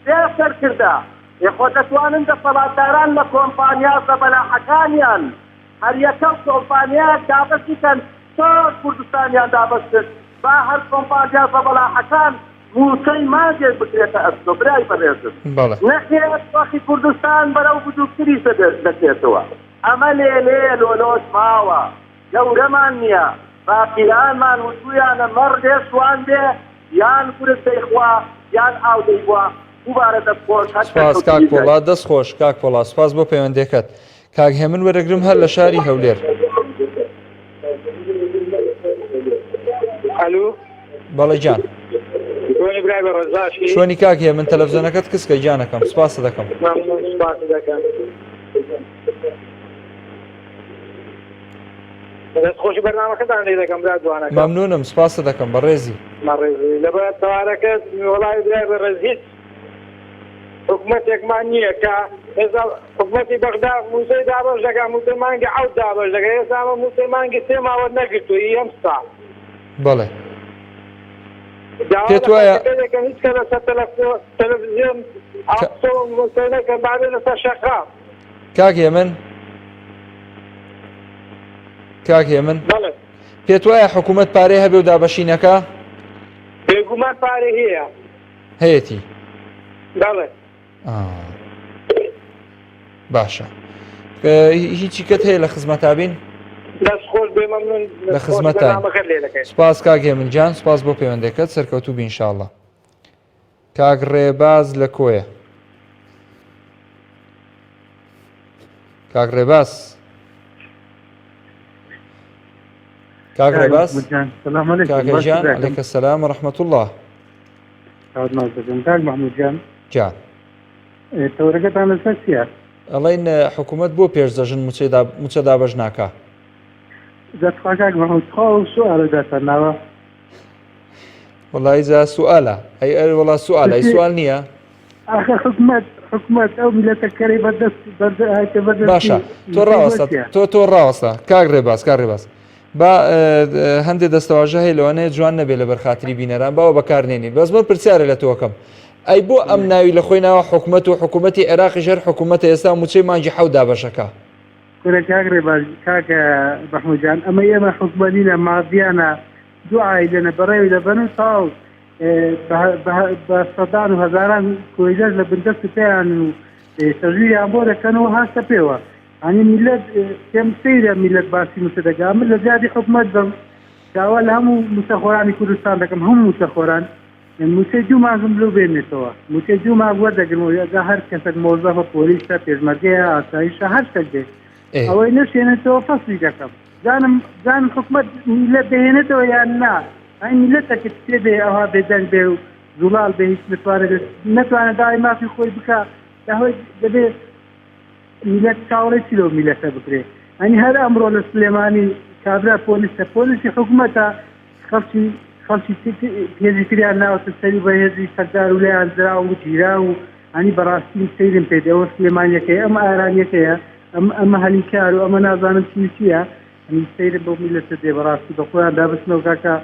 بێ سەرکردە، ئێ خۆ دەتوانن دەسەڵاتداران لە کۆمپانیا زەبەلاحەکانیان هەریەکەو کۆمپانیایەک دابەشی کەن چۆن کوردستانیان دابەش کرد با هەر کۆمپانیا زەبەلاحەکان موچەی مانگێک بکرێتە ئەستۆ برای بەڕێزم بەڵێ. نەخێر دۆخی کوردستان بەرەو بجوکتریش دەچێتەوە ئەمە لێلێیە لۆلۆش ماوە گەورەمان نیە باپیرانمان وتویانە مەڕ بێ شوان بێ یان گورگ دەیخوا یان ئاو دەیبوا دووبارە دەست خۆش هەر سپاس کاک سەرکەوتووی پۆڵا دەست خۆش کاک پۆڵا سپاس بۆ پەیوەندیەکەت کاک هێمن وەرەگرم هەر لە شاری هەولێر. ئەلو بەڵێ گیان. چۆنی برای بەڕێز باشی؟ چۆنی کاک هێمن تەلەفزیۆنەکەت کزکە گیانەکەم سپاست دەکەم. مەمنون سپاست دەکەم. دەست خۆشی بەرنامەکەتان لێ دەکەم برا جوانەکەم. مەمنونم سپاست دەکەم بەڕێزی. بەڕێزی لەبەر تەوارەکەت وەڵای برای بەڕێز هیچ حکومەتێکمان نییە کە ئێستا حکومەتی بەغدا مووچەی دابەش دەکات مووچەی مانگی حەوت دابەش دەکات ئێستا ئەمە مووچەی مانگی سێ مان وەرنەگرتووە ئی ئەم ساڵ. بەڵێ داوا پێت لە وایە خەڵکەکە دەکەم هیچ کە لەسەر تەلەفزیۆن ئاقسە و مووچە نەکەن با بێنە سەر شەقام. کاک هێمن کاک هێمن بەڵێ پێت وایە حکوومەت پارەی هەبێ و دابەشی نەکا؟ بێگومان پارەی هەیە. هەیەتی. بەڵێ. باشە هیچی کەت هەیە لە خزمەتا بین؟ دەست خۆش بێ مەمنون لە خزمەتان سپاس کاک هێمن گیان سپاس بۆ پەیوەندەکەت سەرکەوتوو بی انشاءاللە کاک ڕێباز لە کۆیە کاک ڕێباز کاک ڕێباز کاکە گیان عەلەیکە سەلام و ڕەحمەتوڵڵا. چاوت ماچ دەکەم کاک مەحمود گیان. گیان. تەوەرەکەتان لەسەر چییە؟ ئەڵێن حکوومەت بۆ پێش جەژن مووچە دابەش ناکا؟ جا تخوا کاک مەحمود تخوا ئەو سوئالە داتان ناوە؟ وەڵی جا سوئالە ئەی ئەر وەڵا سوئالە ئەی سوال نییە؟ ئاخر حکومەت حکومەت ئەو میلەتە کەرەی بەردەست بەردەستی باشە تۆ ڕاوەستە تۆ تۆ ڕاوەستە کاک ڕێباز کاک ڕێباز با هەندێ دەستەواژە هەیە لەوانەیە جوان نەبێ لەبەر خاتری بینەران باوە بەکارنێنین بەس من پرسیارە لە تۆکەم ئەی بۆ ئەم ناوی لە خۆی ناوە حکومەت و حکوومەتی عێراقی ژەر حکوومەتە ئێستا موچەی مانگی حەوت دابەشەکە کورە کاک ڕێباز کاک مەحموود جان ئەمە ئێمە حکومەت نینە مافیانە دوو عایلەنە بەڕێوی دەبەن و تەواو بە سەدان و هەزاران کۆیلەش لە بندەست و پێیان و تەزویریان بۆ دەکەن و هاستە پێوە ئەنی میلەت پێم سەیرە میلەت باسی موچە دەکا من لە زیادی حکومەت بم داوا لە هەموو موچەخۆرانی کوردستان دەکەم هەموو موچەخۆران موچەی دوو مانگم لۆ بێنێتەوە موچەی دوو مانگ وەردەگرمەوە جا هەر کەسێک مۆزەفە پۆلیسە پێشمەرگەیە ئاسایشە هەر شتێک بێ ئەوەی نەشێنێتەوە فەسلی دەکەم زانم زانم حکومەت میلەت دەهێنێتەوە یان نا ئەی میلەتە کە پێ بێ ئەوها بێدەنگ بێ و زوڵال بێ هیچ نتوانێت نەتوانێت داوای مافی خۆی بکا داوای دەبێ میلەت چاوەڕێی چی لەو میلەتە بکرێ ئەنی هەر ئەمڕۆ لە سلێمانی کابرا پۆلیسە پۆلیسی حکومەتە خەڵکی خەڵکی هێزی تریان ناوەتە سەری بە هێزی چەکدار و لێیان دراو و گیرا و ئەنی بەڕاستی سەیرم پێ دێ ئەوە سلێمانیەکەی ئەم ئارامیەکەیە ئەم ئەمە هەلی کار و ئەمە نازانم چی و چییە ئەنی سەیرم بەو میلەتە دێ بەڕاستی بە خۆیان دا بچنەوە کاکە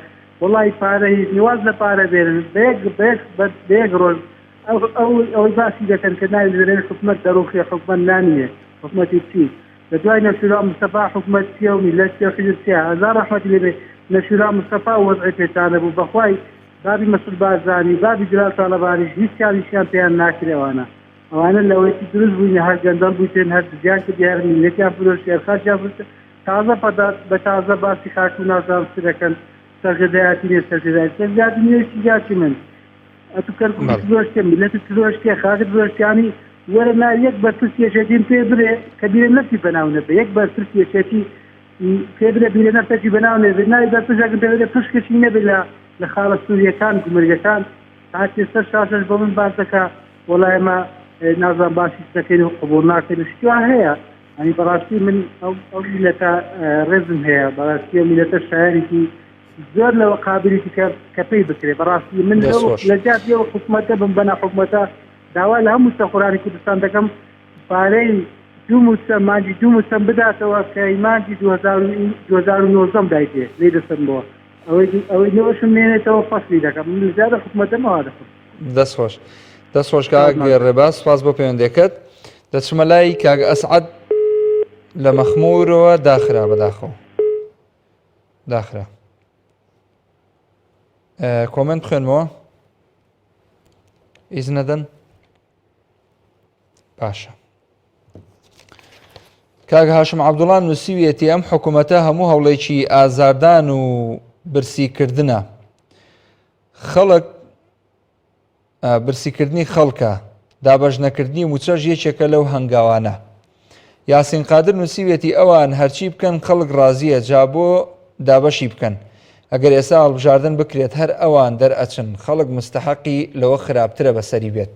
وەڵی پارە هیچ نیە واز لە پارە بێنن بە یەک بە یەک بە یەک ڕۆژ ئەو ئەو ئەوەی باسی دەکەن کە ناوی دەنێن حکومەت دەڕوخێ حکومەت نامینێ حکومەتی چی لە دوای نەشیروان مستەفا حکومەت چیە و میللەت چیە و حیزب چیە هەزار ڕەحمەتی لێ بێ نەشیروان مستەفا و وەزعی پێچانە بوو بەخوای بابی مەسعود بارزانی و بابی جلال تاڵەبانیش هیچیان هیچیان پێیان ناکرێ ئەوانە ئەوانە لەوەی دروست بووینە هەر گەندەڵ بوویتن هەر دزیان کردی هەر میللەتیان فرۆشتی هەر خاکیان فرۆشتی تازە پەدا بە تازە باسی خاک و نازانم چ دەکەن سەرکردایەتی نیە سەرکردایەتی سەرکردایەتی نیە چی جاچی من ئەتو کەرکوکت فرۆشتیە میللەتت فرۆشتیە خاکت فرۆشتیە یانی وەرە نا یەک بەرپرسی یەکێتیم پێ برێ کە بیرە نەفتی بەناو نەبێ یەک بەرپرسی یەکێتی پێ برێ بیرە نەفتەکی بەناو نەبێ ناوی بەرپرسێکم پێ برێ پشکێکی نەبێ لە لە خاڵە سووریەکان گومرگەکان هاتێ سەر شاشەش بۆ من باس دەکا وەڵا ئێمە نازان باسی چ دەکەین و قبوڵ ناکەین و شتی وا هەیە ئەنی بەڕاستی من ئەو ئەو میلەتە ڕێزم هەیە بەڕاستی ئەو میلەتە شایەنێکی زۆر لەوە قابلیتی کە کە پێی بکرێ بەڕاستی من دەست لەو خۆش. لە جیاتی ئەو حکومەتە بم بەنا حکومەتە داوا لە هەموو سەرخۆرانی کوردستان دەکەم پارەی دوو موچە مانگی دوو موچەم بداتەوە کە ی مانگی 2019 دایتێ لێی دەسەنمەوە ئەوەی ئەوەی لەوەشم مێنێتەوە فەسلی دەکەم من لە جیاتی حکومەتەم ئەوا دەکەم. دەست خۆش دەست خۆش کاک ڕێباز سپاس بۆ پەیوەندەکەت دەچمە لای کاک ئەسعەد لە مەخمورەوە داخرا بەداخەوە داخرا کۆمنت بخوێنمەوە ئیزنەدەن باشە کاک هاشم عەبدوڵا نووسیویەتی ئەم حکوومەتە هەموو هەوڵێکی ئازاردان و برسیکردنە خەڵک برسیکردنی خەڵکە، دابەشنەکردنی مووچەش یەکێکە لەو هەنگاوانە. یاسین قادر نووسیویەتی ئەوان هەرچی بکەن خەڵک ڕازییە جا بۆ دابەشی بکەن. ئەگەر ئێستا هەڵبژاردن بکرێت هەر ئەوان دەرئەچن، خەڵک مستەحەقی لەوە خراپترە بەسەری بێت.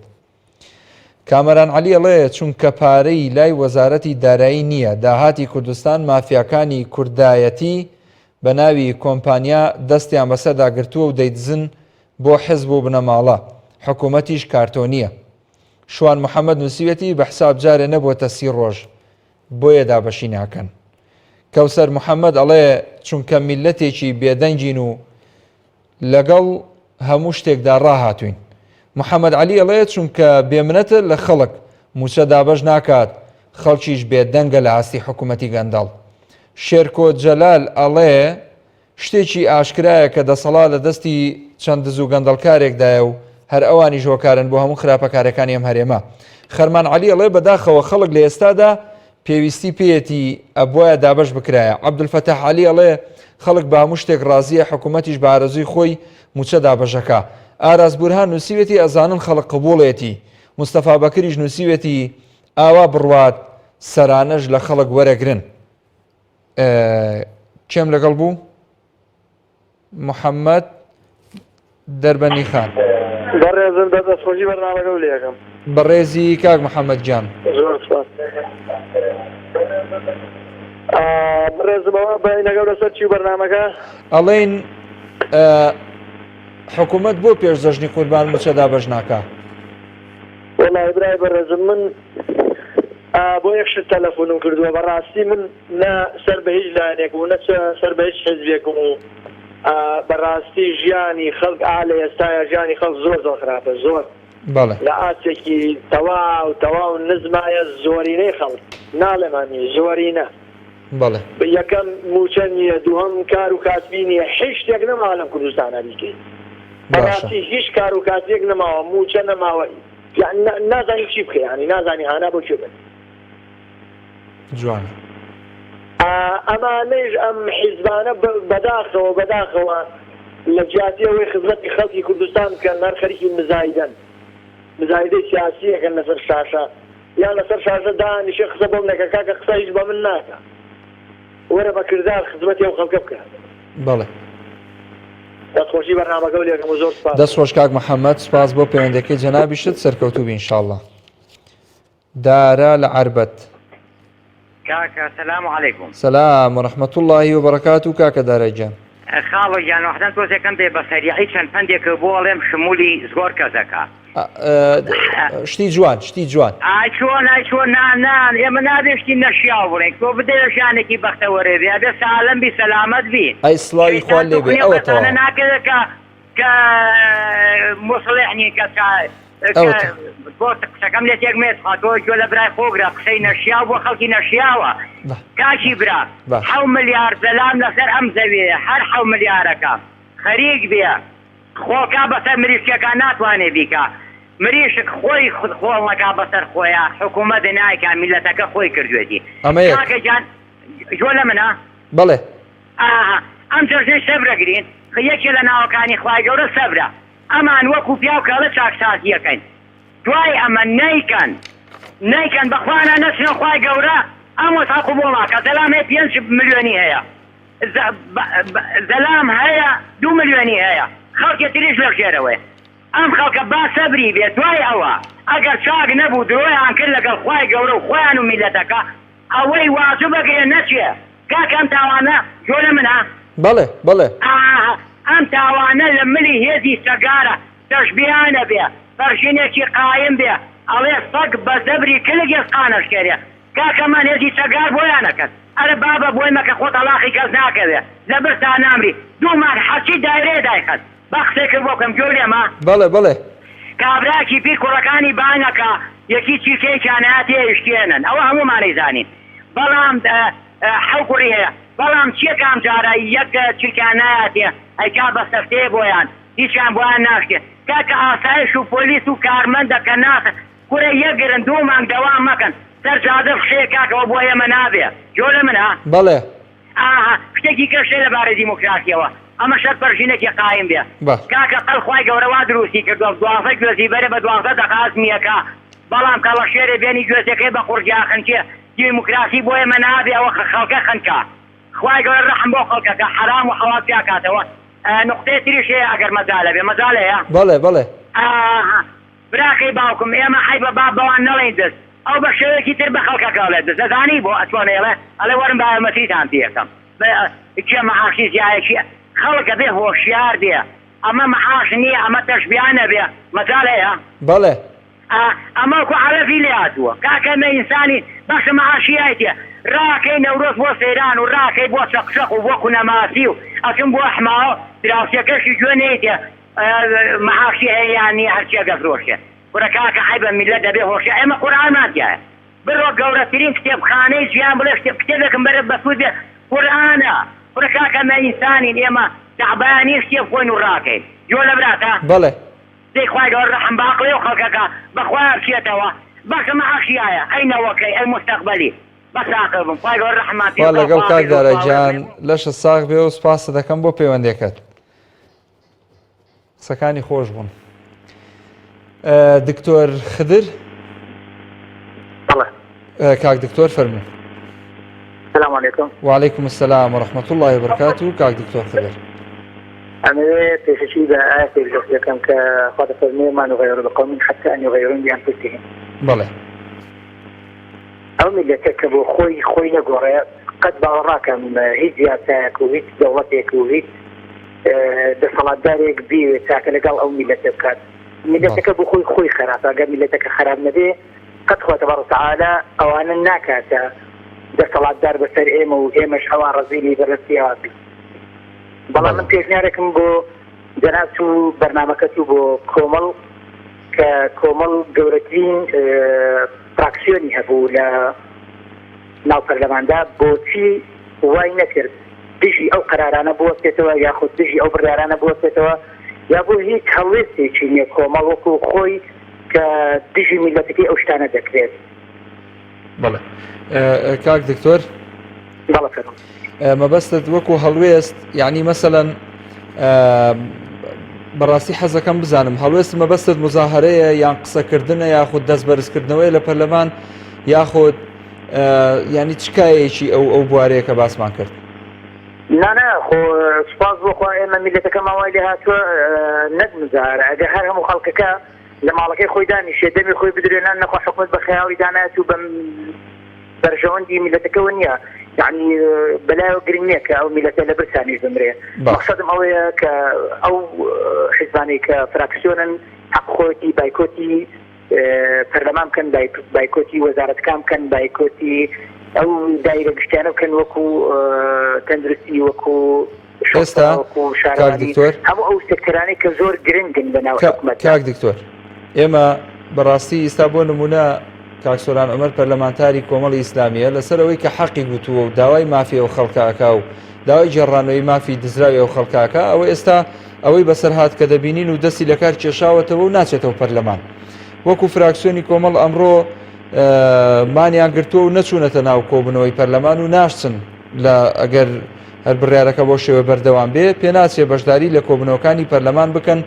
کامەران عەلی ئەڵێ چونکە پارەی لای وەزارەتی دارایی نییە، داهاتی کوردستان مافیاکانی کوردایەتی بە ناوی کۆمپانیا دەستیان بەسەردا گرتووە و دەیدزن بۆ حزب و بنەماڵە، حکومەتیش کارتۆنییە. شوان محەمەد نووسیویەتی بە حساب جارێ نەبووەتە سی ڕۆژ بۆیە دابەشی ناکەن. کەوسەر محەمەد ئەڵێ چونکە میللەتێکی بێدەنگین و لەگەڵ هەموو شتێکدا ڕاهاتووین. محەمەد عەلی ئەڵێ چونکە بێمنەتە لە خەڵک، مووچە دابەش ناکات، خەڵکیش بێدەنگە لە ئاستی حکومەتی گەندەڵ. شێرکۆ جەلال ئەڵێ شتێکی ئاشکرایە کە دەسەڵات لە دەستی چەند دز و گەندەڵکارێکدایە و هەر ئەوانیش هۆکارن بۆ هەموو خراپەکارەکانی ئەم هەرێمە. خەرمان عەلی ئەڵێ بەداخەوە خەڵک لە ئێستادا پێویستی پێیەتی ئەبوایە دابەش بکرایە. عەبدولفەتاح عەلی ئەڵێ خەڵک بە هەموو شتێک ڕازییە حکوومەتیش بە ئارەزووی خۆی مووچە دابەشەکا. ئاراس بورهان نووسیوێتی ئەزانن خەڵک قبووڵێتی. مستەفا بەکریش نووسیوێتی ئاوا بڕوات سەرانەش لە خەڵک وەرەگرن. کێم لەگەڵ بوو؟ محەممەد دەربەنی خان. بەڕێزم دە دەستخۆشی بەرنامەکە و لێکەم. بەڕێزی کاک محەممەد گیان. زۆر سپاس. بەڕێزم ئەوە بەینەکە لەسەر چی و بەرنامەکە؟ ئەڵێین حکوومەت بۆ پێش جەژنی قوربان مووچە دابەش ناکا؟ وەڵای برای بەڕێزم من بۆ یەک شت تەلەفونم کردووە بەڕاستی من نە سەر بە هیچ لایەنێکم و نە سەر بە هیچ حیزبێکم و بەڕاستی ژیانی خەڵک ئا لە ئێستایا ژیانی خەڵک زۆر زۆر خراپە زۆر بەڵێ. لە ئاستێکی تەواو تەواو نزمایە زۆرینەی خەڵک ناڵێم هەمی زۆرینە بەڵێ. یەکەم مووچە نییە دووهەم کار و کاسبی نییە هیچ شتێک نەماوە لەم کوردستانە بیکەی باشە. بەڕاستی هیچ کار و کاسبێک نەماوە مووچە نەماوە یانی نازانی چی بکەی یانی نازانی هانا بۆ کوێ بەری. جوانە. ئەمانەیش ئەم حیزبانە بەداخەوە بەداخەوە لە جیاتی ئەوەی خزمەتی خەڵکی کوردستان بکەن هەر خەریکی مزایدەن مزایدەی سیاسی ئەکەن لەسەر شاشە یان لەسەر شاشە دانیشێ قسە بۆم نەکە کاکە قسە هیچ بە من ناکا وەرە بە کردار خزمەتی ئەو خەڵکە بکە. بەڵێ. دەستخۆشی بەرنامەکەو لێکەم و زۆر سوپاس. دەست خۆش کاک محەمەد سوپاس بۆ پەیوەندەکەی جەنابیشت سەرکەوتوو بی ان شاءاللە. دارا لە عەربەت. کاکە سلام علیکم. سلام و رحمە اللە و بەرەکاتو کاکە دارا گیان. خاڵۆ گیان وەحدەن تۆزێکم بێ بە سەریعی چەند پەندێکت بۆ ئەڵێم شمولی زۆر کەس ئەکا. شتی جوان شتی جوان. ئای چۆن ئای چۆن نا نا ئێمە نابێ شتی نەشیاو بڵێین تۆ بدەوێ ژیانێکی بەختەوەرێ بێ ئەبێ سالم بی سەلامەت بی ئەی سڵاوی خوا شەیتان لێ بێ توخنی ئەو ئەوە کەسانە تەواوە. ناکەوێ کە کە موسڵیح نین کە ئەوە تۆ قسەکەم لێ تێک مێت خوا تۆ گوێ لە برای خۆگرە قسەی نەشیاو بۆ خەڵکی نەشیاوە کاکی برا حەو ملیار زەلام لەسەر ئەم زەویەیە هەر حەو ملیارەکە خەریک بێ خۆڵکا بەسەر مریشکەکە ناتوانێ بیکا مریشک خۆی خۆڵ نەکا بەسەر خۆیا حکوومەت نایکا میلەتەکە خۆی کردوێتی ئەمە یەک کاکە گیان گوێ لە منە بەڵێ ئاها ئەم جەژنەی سەبرەگرین یەکێ لە ناوەکانی خوای گەورە سەبرە ئەمان وەکو پیاو کە ئەڵێ چاکسازی ئەکەین دوای ئەمە نەیکەن نەیکەن بەخوانا نەچنەوە خوای گەورە ئەم وەزعە قبوڵ ناکا زەلام هەیە پێنج ملیۆنی هەیە زەلام هەیە دوو ملیۆنی هەیە خەڵکێ تریش لە ژێرەوەیە ئەم خەڵکە با سەبری بێ دوای ئەوە ئەگەر چاک نەبوو درۆیان کرد لەگەڵ خوای گەورە و خۆیان و میلەتەکە ئەوەی واجبە گرێ نەچێ کاکە ئەم تاوانە گۆ لە منە؟ بەڵێ بەڵێ. ئاه ئەم تاوانە لە ملی هێزی سەگارە تەشبیهانە بێ پەرژینێکی قایم بێ ئەڵێ سەگ بە زەبری کلک ئێسقانەشکێنێ کاکە مان هێزی چەکدار بۆیان ئەکەن ئەرە بابە بۆی مەکە خۆ تەڵاقی کەس ناکەوێ لە برسا نامری دوو مانگ حەرچی دایرەیە دایخەن با قسەیەکت بۆ بکەم گوێو لێمە؟ بەڵێ بەڵێ. کابراکی پیر کوڕەکانی بانگ ئەکا یەکی چیلکەیەکیان هاتێ ئەیشکێنن ئەوە هەموومان ئەیزانین بەڵام حەو کوڕی هەیە بەڵام چیە کام جارە یەک چیلکەیان نایاتێ ئەیکا بە سەفتەیە بۆیان هیچیان بۆیان ناشکێ کاکە ئاسایش و پۆلیس و کارمەندە کە ناس کورە یەکگرن دوو مانگ دەوام مەکەن سەر جادە فشەیە کاکە ئەوە بۆ ئێمە نابێ گوێ لە منە؟ بەڵێ. ئاها شتێکی کەش هەیە لەبارەی دیموکراسیەوە ئەمە شەرت پەرژینێکی قایم بێ بەس. کاکە قەل خوای گەورە وا دروستی کردوە 12 گوێزی بەرێ بە 12 دەقە ئەزمیەکە بەڵام کەڵەشێرێ بێنی گوێزەکەی بە قوڕگیا خنکێ دیموکراسی بۆ ئێمە نابێ ئەوە خەڵکە خنکا خوای گەورە ڕەحم بۆ خەڵکەکە حەرام و حەڵاڵ جیا کاتەوە نوقتەیە تریش هەیە ئەگەر مەجالە بێ مەجال هەیە؟ بەڵێ بەڵێ. ئاها براکەی باوکم ئێمە عەیبە با بەوان نەڵێین دز ئەو بە شێوەیەکی تر بە خەڵکەکە ئەڵێ دز ئەزانی بۆ ئەچۆن ئەیڵێ ئەڵێ وەرن بایۆمەتریتان پێ ئەکەم کێ مەعاشی زیایە کێ خەڵک ئەبێ هۆشیار بێ ئەمە مەعاش نییە ئەمە تەشبیە نەبێ مەجال هەیە؟ بەڵێ. ئا ئەمە وەکو عەلەفی لێ هاتووە کاکە ئێمە ئینسانین باشە مەعاشی یایتێ ڕاکەی نەورۆز بۆ سەیران و ڕاکەی بۆ چەقچەق و بۆ کونەماسی و ئەچم بۆ حماوە دراوسێکەشی گوێ نەیتێ معاشی هەیە یان نیە هەرچیەک ئەفرۆشێ کورە کاکە عەیبە میللەت دەبێ هۆشیار ئێمە قورئانمان تیایە بڕۆ گەورەترین کتێبخانەی جیهان بڵێ شتێ کتێبێکم بەرە بەسوود بێ قورئانە کورە کاکە ئەمە ئینسانین ئێمە تەعبان نین شتێ بخۆین و ڕاکەین گوێ لە براتە بەڵێ. دەی خوای گەورە ڕەحم بە عەقڵی ئەو خەڵکەکا بەخوایە بچێتەوە باشە مەعاشی یایە ئەی نەوەکەی ئەی موستەقبەلی بەس عاقڵ بم خوای گەورە ڕەحممان پێ خوا بکا لەگەڵ خوا کاک حافیز و دارا خوا گیان ڕێز لەشت ساغ بێ و سوپاست دەکەم بۆ پەیوەندیەکەت. قسەکانی خۆش بوون دکتۆر خدر کاک دکتۆر فەرموو السلام عليكم وعليكم السلام ورحمة الله وبركاته کاک دکتۆر خدر. ئەمەوێ پێشەکی بە ئایەتێک دەست پێ بکەم کە خوا دەفەرموێ ما نغیر بقوم حتى ان یغیرون بانفسهم. بەڵێ. ئەو میللەتە کە بۆ خۆی خۆی نەگۆڕێ قەت باوەڕ ناکەم هیچ یاسایەک و هیچ دەوڵەتێک و هیچ دەسەڵاتدارێک بیەوێ چاکە لەگەڵ ئەو میللەتە بکات. میللەتەکە بۆ خۆی خۆی خەراپە گەر میللەتەکە خەراپ نەبێ قەت خوا تبارک وتعالی ئەوانە ناکاتە دەسەڵاتدار بەسەر ئێمە و ئێمەش ئەوا ڕەزیلی بەردەستی ئەوان بین. بەڵام من پێشنیارێکم بۆ جەنابت و بەرنامەکەت و بۆ کۆمەڵ کە کۆمەڵ گەورەترین فراکسیۆنی هەبوو لە ناو پەرلەماندا بۆچی وای نەکرد دژی ئەو قەرارانە بوەستێتەوە یاخود دژی ئەو بڕیارانە بوەستێتەوە یا بۆ هیچ هەڵوێستێکی نییە کۆمەڵ وەکو خۆی کە دژی میلەتەکەی ئەو شتانە دەکرێت. بەڵێ کاک دکتۆر بەڵێ فەرموو. مەبەستت وەکو هەڵوێست یعنی مەسەلەن بەڕاستی حەزەکەم بزانم هەڵوێست مەبەستت مزاهرەیە یان قسەکردنە یاخود دەست بەرزکردنەوەی لە پەرلەمان یاخود ینی چ کایەکی ئەو ئەو بوارەیە کە باسمان کرد نانا خۆ سوپاس بۆ خوا ئێمە میلەتەکەمان وای لێ هاتووە نەک مزاهرە ئەگەر هەر هەموو خەڵکەکە لە ماڵەکەی خۆی دانیشێ دەمی خۆی بدرێ نان نەخوا حکومەت بە خەیاڵی دانایەت و بە بەرژەوەندی میلەتەکەوە نییە یعنی بەلایەوە گرنگ نییە کە ئەو میلەتە لە برسانیش بمرێ مەقسەدم ئەوەیە کە ئەو حیزبانەی کە فراکسیۆنن حەق خۆیەتی بایکۆتی پەرلەمان بکەن بایکۆتی وەزارەتەکان بکەن بایکۆتی ئەو دایرە گشتیانە بکەن وەکو تەندروستی وەکو ئێستا کاک دکتۆر هەموو ئەو سێکتەرانەی کە زۆر گرنگن لە ناو حکومەت کاک دکتۆر ئێمە بەڕاستی ئیستا بۆ نمونە کاک سۆران عمر پەرلەمانتاری کۆمەڵی ئیسلامیە لەسەر ئەوەی کە حەقی گوتووە و داوای مافی ئەو خەڵکە و داوای گێڕانەوەی مافی دزراوی ئەو خەڵکاکە ئەوە ئێستا ئەوەی بەسەر هات کە دەبینین و دەستی لەکار کێشاوەتەوە و ناچێتەوە پەرلەمان وەکو فراکسیۆنی کۆمەڵ ئەمڕۆ مانیان گرتووە و نەچوونەتە ناو کۆبوونەوەی پەرلەمان و ناشچن لە ئەگەر هەر بڕیارەکە بەو شێوە بەردەوام بێ، پێناچێ بەشداری لە کۆبوونەوەکانی پەرلەمان بکەن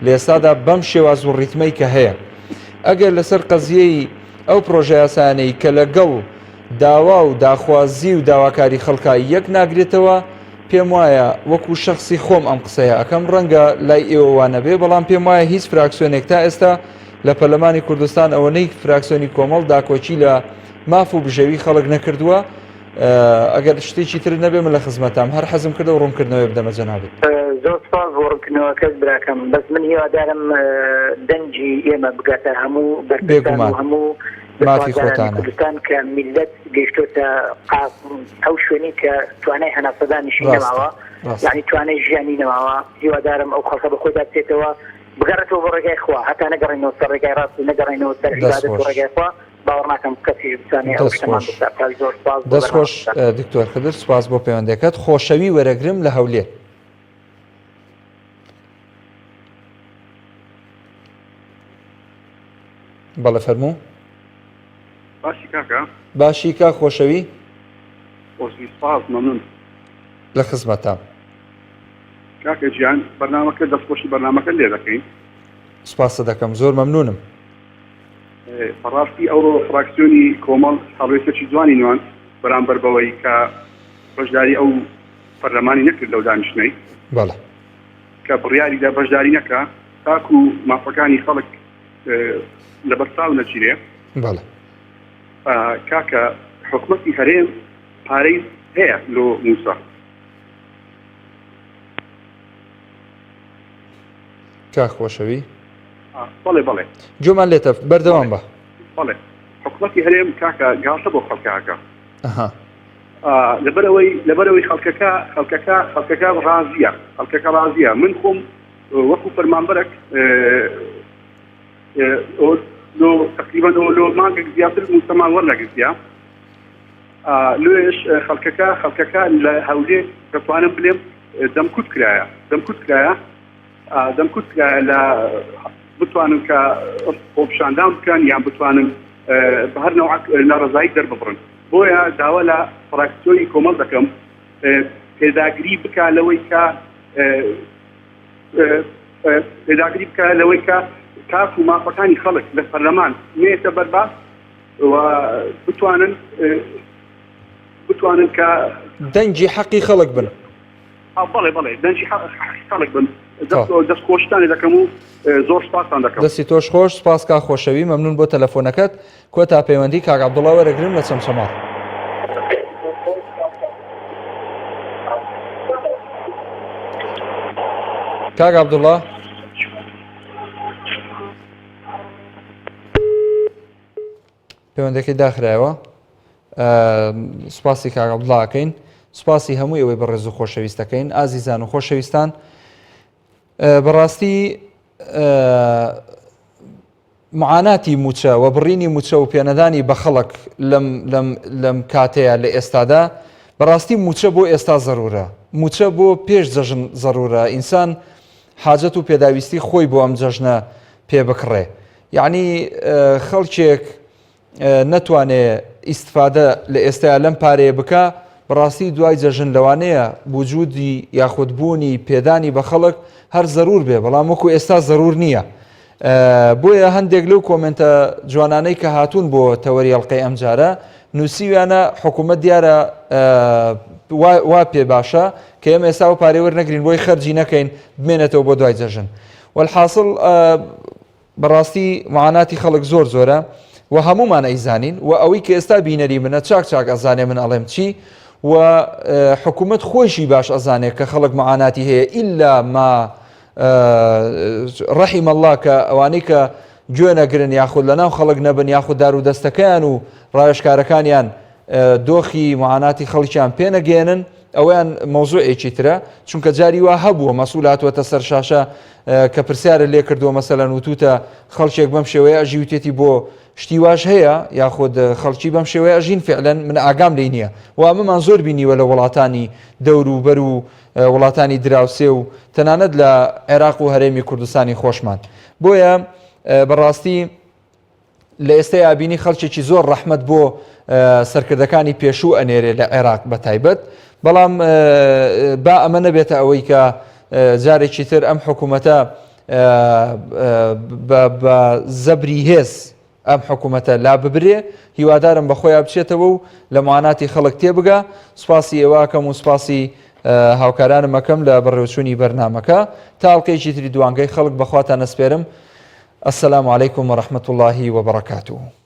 لە ئێستادا بەم شێواز و ڕیتمەی کە هەیە. ئەگەر لەسەر قەزیەی ئەو پرۆژەیاسایانەی کە لەگەڵ داوا و داخوازی و داواکاری خەڵکا یەک ناگرێتەوە، پێم وایە وەکو شەخسی خۆم ئەم قسەیە ئەکەم ڕەنگە لای ئێوە وا نەبێ بەڵام پێم وایە هیچ فراکسیۆنێک تا ئێستا لە پەرلەمانی کوردستان ئەوەنەی فراکسیۆنی کۆمەڵ داکۆکی لە ماف و بژێوی خەڵک نەکردووە ئەگەر شتێکی ترت نەبێ من لە خزمەتام هەر حەزم کردە و ڕوونکردنەوەی بدەمە جەنابت. زۆر سوپاس بۆ ڕوونکردنەوەکەت براکەم بەس من هیوادارم دەنگی ئێمە بگاتە هەموو بەرپرسان و هەموو مافی خۆتانە کوردستان کە میللەت گەیشتۆتە ئەو شوێنەی کە توانای هەناسەدانیشی نەماوە یعنی توانای ژیانی نەماوە هیوادارم ئەو خەڵکە بە خۆیدا بچێتەوە بگەڕێتەوە بۆ ڕێگای خوا هەتا نەگەڕێنەوە سەر ڕێگای ڕاست و نەگەڕێنەوە سەر عیبادەت و ڕێگای خوا باوەڕ ناکەم کەسیش بتوانێت ئەو شتەمان بکات. زۆر سوپاس بۆ دەست خۆش بەرنامەکەتان. دکتۆر خدر سوپاس بۆ پەیوەندەکەت خۆشەوی وەرەگرم لە هەولێر. بەڵێ فەرموو. باشی کاکە؟ باشی کاک خۆشەوی؟ خۆشی سپاس مەمنون. لە خزمەتام. کاکە گیان بەرنامەکە دەستخۆشی بەرنامەکە لێ دەکەین. سپاست دەکەم زۆر مەمنونم. بەڕاستی ئەوڕۆ فراکسیۆنی کۆمەڵ هەڵوێستێکی جوانی نواند بەرامبەر بەوەی کە بەشداری ئەو پەرلەمانی نەکرد لەو دانیشتنەی بەڵێ کە بڕیاریدا بەشداری نەکا تاکو مافەکانی خەڵک لەبەرچاو نەگیرێ. بەڵێ کاکە حکومەتی هەرێم پارەی هەیە لۆ مووچە. کاک خۆشەوی بەڵێ بەڵێ گوێمان لێتە بەردەوام بە بەڵێ حکومەتی هەرێم کاکە گاڵتە بۆ خەڵکەکە لەبەرەوەی لەبەرەوەی خەڵکەکە خەڵکەکە خەڵکەکە ڕازیە خەڵکەکە ڕازیە من خۆم وەکو فەرمانبەرەک لۆ تقریبا لۆ مانگێک زیاتر موسەمان وەرنەگرتیە لۆیش خەڵکەکە خەڵکەکە لە هەولێر دەتوانم بلێم دەمکوت کرایە دەمکوت کرایە دەمکوت کرایە لە بتوانن کە خۆپیشاندان بکەن یان بتوانن بە هەر نەوعەک ناڕەزایی دەرببڕن بۆیە داوا لە فراکسیۆنی کۆمەڵ دەکەم پێداگری بکا لەوەی کە پێداگری بکە لەوەی کە تاک و مافەکانی خەڵک لە پەرلەمان نێتە بەرباس و بتوانن بتوانن کە دەنگی حەقی خەڵک بن. بەڵێ بەڵێ دەنگی خەڵک بن دەست خۆشتانی دەکەم و زۆر سپاستان دەکەم. دەستی تۆش خۆش سپاس کاک خۆشەوی مەمنون بۆ تەلەفۆنەکەت کۆتا پەیوەندی کاک عەبدوڵا وەرەگرم لە چەمچەماڵ. کاک عەبدوڵا. پەیوەندەکەی داخرایەوە سوپاسی کاک عەبدوڵا ئەکەین سوپاسی هەموو ئێوەی بەڕێز و خۆشەویست دەکەین ئازیزان و خۆشەویستان بەڕاستی معاناتی موچە و بڕینی موچە و پێنەدانی بە خەڵک لەم لەم لەم کاتەیە لە ئێستادا بەڕاستی موچە بۆ ئێستا زەرورە موچە بۆ پێش جەژن زەرورە ئینسان حاجەت و پێداویستی خۆی بۆ ئەم جەژنە پێ بکڕێ یەعنی خەڵکێک نەتوانێ ئیستفادە لە ئێستایا لەم پارەیە بکا بەڕاستی دوای جەژن لەوانەیە وجودی یاخود بوونی پێدانی بە خەڵک هەر زەرور بێ بەڵام وەکو ئێستا زەرور نییە بۆیە هەندێک لەو کۆمنتە جوانانەی کە هاتوون بۆ تەوەری ئەڵلقەی ئەمجارە نووسیویانە حکوومەت دیارە وا پێ باشە کە ئێمە ئێستا و پارێوەر نەگرین بۆی خەرجی نەکەین بمێنێتەوە بۆ دوای جەژن والحاصل بەڕاستی معاناتی خەڵک زۆر زۆرە و هەموومان ئەیزانین و ئەوەی کە ئێستا بینەری منە چاک چاک ئەزانێ من ئەڵێم چی و حکوومەت خۆیشی باش ئەزانێ کە خەڵک معاناتی هەیە ئیلا ما ڕەحیم الله کە ئەوانەی کە گوێ نەگرن یاخود لەناو خەڵک نەبن یاخود دار و دەستەکەیان و ڕاوێژکارەکانیان دۆخی معاناتی خەڵکیان پێنەگەێنن ئەوەیان مەوزوعێکی ترە چونکە جاری وا هەبووە مەسول هاتووەتە سەر شاشە کە پرسیارە لێ کردووە مەسەلەن وتوتە خەڵکێک بەم شێوەیە ئەژی وتێتی بۆ شتی واش هەیە یاخود خەڵکی بەم شێوەیە ئەژین فعلەن من ئاگام لێی نییە و ئەمەمان زۆر بینیوە لە وڵاتانی دەوروبەر و وڵاتانی دراوسێ و تەنانەت لە عێراق و هەرێمی کوردستانی خۆشمان بۆیە بەڕاستی لە ئێستەیا بینی خەڵکێکی زۆر ڕەحمەت بۆ سەرکردەکانی پێشوو ئەنێرێ لە عێراق بە تایبەت بەڵام با ئەمە نەبێتە ئەوەی کە جارێکی تر ئەم حکوومەتە بە زەبری هێز ئەم حکوومەتە لا ببرێ هیوادارم بە خۆیان بچێتەوە و لە معاناتی خەڵک تێبگا سوپاسی ئێواکەم و سوپاسی هاوکارانم ئەکەم لە بەڕێوچوونی بەرنمەکە تا ئەڵقەیەکی تری دوانگەی خەڵک بەخواتان ئەسپێرم السلام علیکم ورحمة اللە وبرکاته.